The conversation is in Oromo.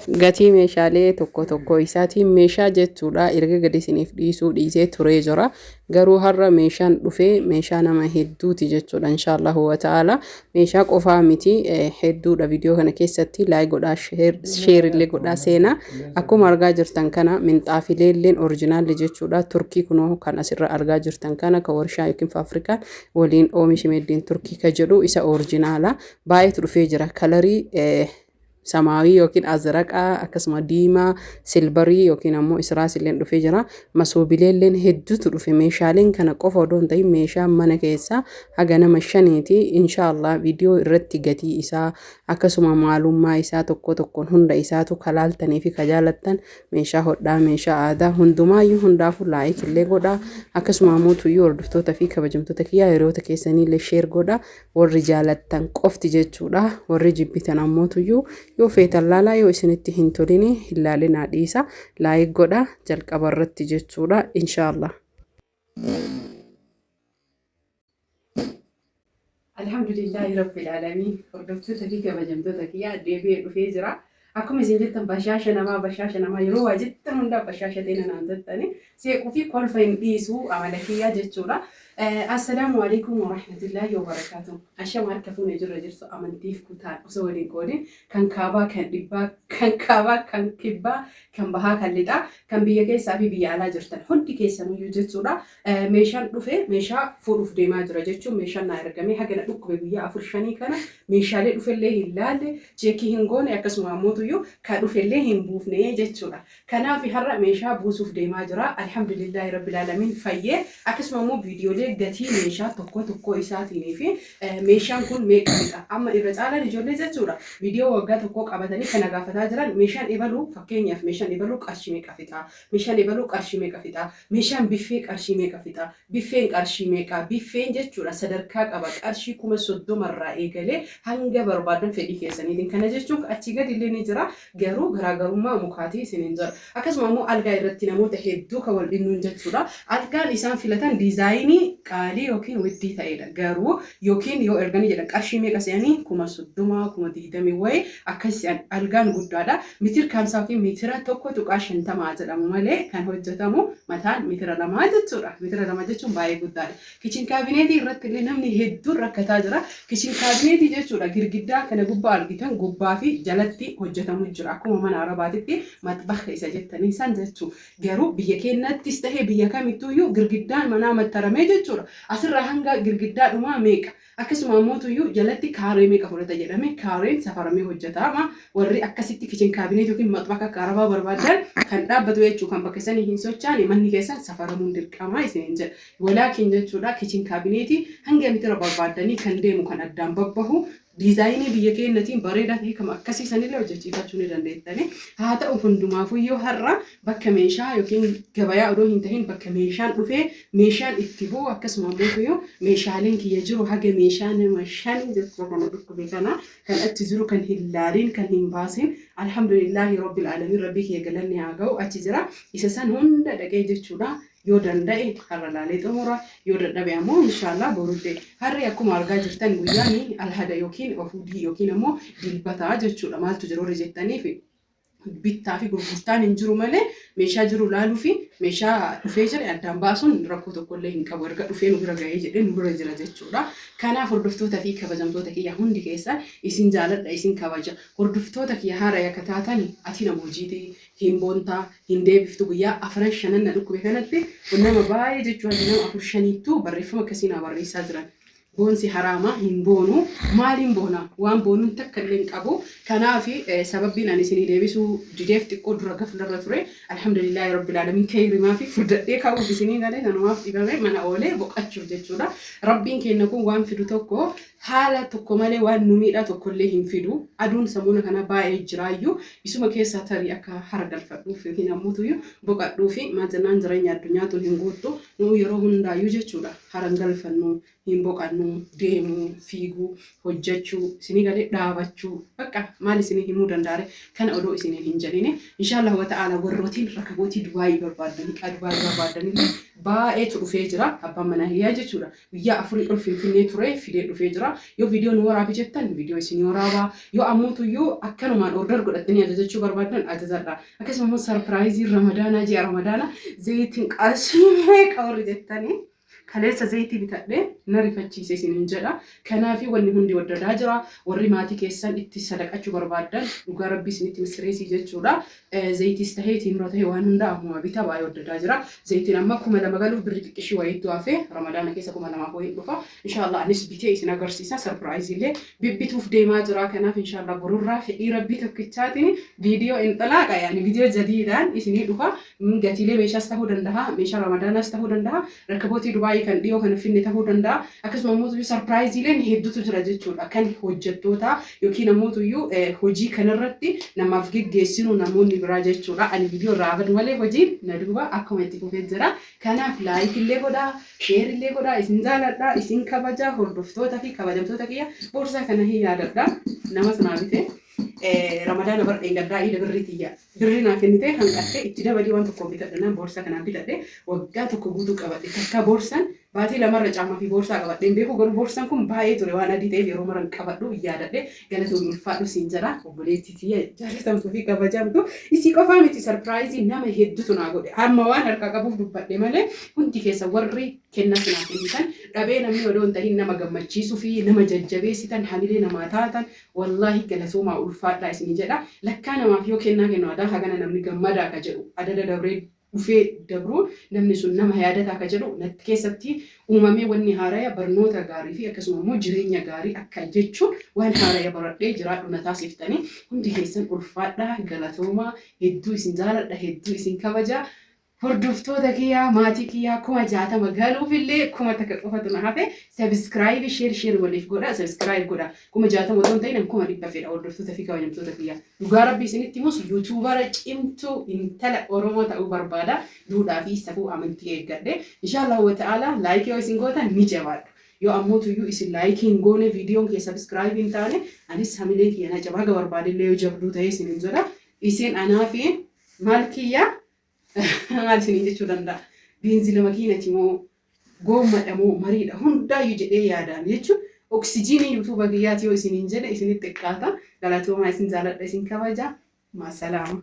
Gatii meeshaalee tokko tokko isaatiin meeshaa jechuudha erga gadi isiniif dhiisuu dhiisee turee jira. Garuu har'a meeshaan dhufee meeshaa nama hedduuti jechuudha inshaallahu wa ta'ala. Meeshaa qofaa miti hedduudha viidiyoo kana keessatti laayik godhaa sheer illee godhaa seenaa. Akkuma argaa jirtan kana minxaafilee illeen orijinaalli jechuudha. Turkii kunoo kan asirra argaa jirtan kana kan warshaa yookiin faafrikaan waliin oomishe meeddiin Turkii ka jedhu isa orijinaala. Baay'eetu dhufee jira. Kalarii samaawii yookiin azraqaa akkasuma diimaa silbarii yookiin ammoo israas illeen dhufee jira. Masoobilee illeen hedduutu dhufe. Meeshaaleen kana qofa odoo hin ta'in meeshaa mana keessaa haga nama shaniiti. Inshaallah viidiyoo irratti gatii isaa akkasuma maalummaa isaa tokko tokkoon hunda isaatu kalaaltanii fi kajaalattan meeshaa hodhaa meeshaa aadaa hundumaayyuu hundaafuu laayik illee godhaa. Akkasuma ammoo tuyyuu hordoftoota fi kabajamtoota kiyyaa hiriyoota keessanii illee sheer godhaa. Warri jaalattan qofti jechuudha. Warri jibbitan ammootuyyuu yoo feetan laalaa yoo isinitti hin tolini hin laalinaa dhiisa. Laayik godha jalqaba irratti jechuudha. Inshaallah. Alhamdulillahi Rabbil Aalamiin. Hordoftoota fi kabajamtoota kiyyaa deebi'ee dhufee jira. Akkuma isin jettan bashaasha namaa bashaasha namaa yeroo waa jettan hundaa bashaasha teena naan jettani seequu fi kolfa hin dhiisu amala kiyyaa jechuudha. Assalaamu alaikum warahmatullaahi wabarakaatu. Ashama harka fuune jirra jirtu amantiif kutaan osoo waliin qoodin kan kaabaa kan dhibbaa kan kaabaa kan kibbaa kan bahaa kan lixaa kan biyya keessaa fi biyya alaa jirtan hundi keessanuyyuu jechuudha. Meeshaan dhufe meeshaa fuudhuuf deemaa jira jechuun meeshaan naa ergamee haga na dhukkube guyyaa afur shanii kana meeshaalee dhufellee hin laalle cheekii hin goone akkasuma ammootuyyuu ka dhufellee hin buufne jechuudha. Kanaaf har'a meeshaa buusuuf deemaa jira. Alhamdulillaahi rabbil aalamiin fayyee akkasuma immoo viidiyoolee gatii meeshaa tokko tokkoo isaatiin fi meeshaan kun meeqa fixa amma irra caalaan ijoollee jechuudha. Viidiyoo waggaa tokkoo qabatanii kana gaafataa jiran meeshaan ebaluu fakkeenyaaf meeshaan ebaluu qarshii meeqa fixa meeshaan ebaluu qarshii meeqa fixa Meeshaan biffee qarshii meeqa fixa? Biffeen qarshii meeqa? Biffeen jechuudha sadarkaa qaba. Qarshii 30,000 irraa eegalee hanga barbaadan fedhii keessaniitiin. Kana jechuun achii gadi illee ni jira. Garuu garaagarummaa mukaatii isiniin jedha. Akkasuma immoo algaa irratti namoota hedduu kan wal dhinnuun jechuudha. Algaan isaan filatan diizaayinii qaalii yookiin widdii ta'edha. Garuu yookiin yoo erganii jedhan qarshii meeqa se'anii 30,000, 20,000 wayii akkas se'an. Algaan guddaadha. Mitir kaamsaa yookiin miitira 1.50 haa jedhamu malee kan hojjetamu mataan miitira lamaa jechuudha. Miitira lama jechuun baay'ee guddaadha. Kichin kaabineetii irratti illee namni hedduun rakkataa jira. Kichin kaabineetii jechuudha girgiddaa kana gubbaa argitan gubbaa fi jalatti hojjetamu jira. Akkuma mana Arabaatitti maxbaha isa jettanii san jechuudha. Garuu biyya keenyattis ta'ee biyya kamittuyyuu girgiddaan manaa mattaramee jechuudha. Asirraa hanga girgiddaa dhumaa meeqa? Akkasuma ammootuyyuu jalatti kaaree meeqa fudhata jedhame kaareen safaramee hojjetaama. Warri akkasitti kitchen cabinet yookiin maxbaka akka arabaa barbaaddan kan dhaabbatu jechuu kan bakka sanii hin sochaane manni keessan safaramuun dirqama isiniin jedha. Walaakin jechuudha kitchen cabinet hanga mitira barbaaddanii kan deemu kan addaan babbahu diizaayinii biyya keenyatiin bareedaa ta'e kama akkasii sanillee hojjechiifachuu ni dandeettani. Haa ta'u hundumaafuu yoo har'a bakka meeshaa yookiin gabayaa odoo hin tahin bakka meeshaan dhufee meeshaan itti bu'u akkasuma ammoo meeshaaleen kiyya jiru haga meeshaa nama shanii jechuudha kana dhukkube kana kan achi jiru kan hin laaliin kan hin baasin alhamdulillaahi rabbil aalamiin rabbii kiyya galanni haa ga'u achi jira isa san hunda dhaqee jechuudha yoo danda'e har'a laalee xumura yoo dadhabe ammoo inshaallah borullee harri akkuma argaa jirtan guyyaani alhada yookiin ofuudii yookiin ammoo dilbataa jechuudha maaltu jiru warri jettaniif bittaa fi gurgurtaan hin jiru malee meeshaa jiru laaluu fi meeshaa dhufee jire addaan baasuun rakkoo tokkollee hin qabu. Erga dhufee nu bira ga'ee jedhee nu bira jira jechuudha. Kanaaf hordoftoota fi kabajamtoota kiyya hundi keessan isin jaaladha isin kabaja. Hordoftoota kiyya haaraya akka taatan ati nama hojiiti hin boontaa hin deebiftu guyyaa afran shanan na dhukkube kanatti nama baay'ee jechuun nama afur shaniittuu barreeffama akkasii naa barreessaa jiran. Boonsi haraama hin boonu maaliin boona waan boonuun takka illee hin qabu kanaaf sababbiin ani isinii deebisuu dideef xiqqoo dura gaflarra ture alhamdulillaahi rabbil aalamiin keeyrimaa fi furdadhee ka'uuf isinii galee kanumaaf dhibame mana oolee boqachuuf jechuudha rabbiin keenya kun waan fidu tokko haala tokko malee waan nu miidhaa tokko illee hin fidu aduun samuuna kana baay'ee jiraayyuu isuma keessaa tarii akka hara galfadhuuf yookiin ammoo boqadhuufi maal jennaan jireenya addunyaa tun hin guuttu nu yeroo hundaayyuu jechuudha hara hin galfannu hin boqannu, deemuu, fiiguu, hojjachuu, isinii galee dhaabachuu, bakka maal isinii himuu danda'are kana odoo isiniin hin jedhini. Inshaallah wa ta'ala warrootiin rakabootii Dubaayii barbaaddan, hiqaa Dubaayii barbaaddan illee baay'eetu dhufee jira. Abbaan manaa hiyyaa jechuudha. Guyyaa afurii ol Finfinnee ture fidee dhufee jira. jira. Yoo viidiyoo nu waraabi jettan viidiyoo isinii waraabaa. Yoo ammuutuyyuu akkanumaan order godhattanii ajajachuu barbaaddan ajajadha. Akkasuma immoo sarpiraayizii Ramadaanaa ji'a Ramadaanaa zayitiin qarshii meeqa warri jettanii kaleessa zayitii bitadhee na rifachiise isiniin jedha. Kanaafi wanni hundi waddadaa jira. Warri maatii keessan itti sadaqachuu barbaaddan dhugaa rabbii isinitti misireesii jechuudha. Zayitiis tahee tiimra tahee waan hundaa ammuma bita baay'ee waddadaa jira. Zayitiin amma 2000 galuuf birri xiqqishii wayiitu hafe Ramadaana keessa 2000 wayiin dhufa. Inshaallah anis bitee isin agarsiisa. Sarpiraayizii illee bibbituuf deemaa jira. Kanaaf inshaallah borurraa fedhii rabbii tokkichaatiin viidiyoo inxilaaqa yaani viidiyoo jadiidhaan isinii dhufa. Gatiilee meeshaas tahuu danda'a. Meeshaa Ramadaanaas tahuu danda'a. Rakabootii Dubaayii kan dhiyoo kana finne tahuu danda'a. Akkasuma immoo sarpiraayiziileen hedduutu jira jechuudha. Kan hojjettoota yookiin ammoo hojii kanarratti namaaf geggeessinu namoonni biraa jechuudha. Ani viidiyoo irraa badu malee hojiin na duuba akkuma itti fufee jira. Kanaaf like illee godhaa, share illee godhaa, isin jaaladha, isin kabaja, hordoftoota fi kabajamtoota kiyya boorsaa kana hin yaadadha. Nama sanaa bite. Ramadaana bara dheengaddaa iida birrii tiyya. Birrii naa kennite hanqattee itti dabalii waan tokko bitadha naan boorsaa kanaan bitadhe waggaa tokko guutuu qabadhe. Takka boorsaan baatii lamarra caammaa fi boorsaa qabadhe hin beeku garuu boorsaan kun baay'ee ture waan adii ta'eef yeroo maran qabadhu yaadadhe galatoomii ulfaadhu siin jedha obboleettii tiyya jaalatamtuu fi kabajamtu isii qofaa miti sarpiraayizii nama hedduutu naa godhe amma waan harkaa qabuuf dubbadhe malee hundi keessa warri kennaa sinaa kennitan dhabee namni odoo hin tahin nama gammachiisuu fi nama jajjabeessitan hamilee namaa taatan wallaahi galatoomaa ulfaadhaa isinii jedha. Lakkaa namaaf yoo kennaa kennu adaa hagana namni gammadaa ka jedhu adada dabree dhufee dabruun namni sun nama yaadataa ka jedhu natti keessatti uumamee wanni haaraya barnoota gaarii fi akkasuma immoo jireenya gaarii akka jechuun waan haaraya baradhee jiraadhu na taasiftanii hundi keessan ulfaadhaa galatoomaa hedduu isin jaaladha hedduu isin kabaja. Hordoftoota kiyyaa maatii kiyyaa 60,000 galuufillee 1000 qofatu na hafe. Subscribe share share waliif godha subscribe godha. 60,000 otoo hin ta'in 100,000 fedha hordoftoota fi kabajamtoota kiyyaa. Dhugaa rabbii isinitti himus YouTubera cimtuu intala Oromoo ta'uu barbaada. Duudhaa fi safuu amantii eeggadhe. Inshaallah wa ta'ala like yoo isin gootan ni jabaadha. Yoo ammoo tuyyuu isin like hin goone viidiyoon kiyya subscribe hin taane anis hamileen kiyya na cabaa haga barbaadillee yoo jabduu ta'e isinin jedha. Isin anaa fi maal kiyya maal isiniin jechuu danda'a? Beenzila makiinati moo goommadha moo mariidha hundaayyuu jedhee yaadaan jechuun oksijiinii yuutuuba kiyyaati yoo isiniin jedhe isinitti xiqqaata. Galatoomaa isin jaaladha isin kabaja. Maasalaama.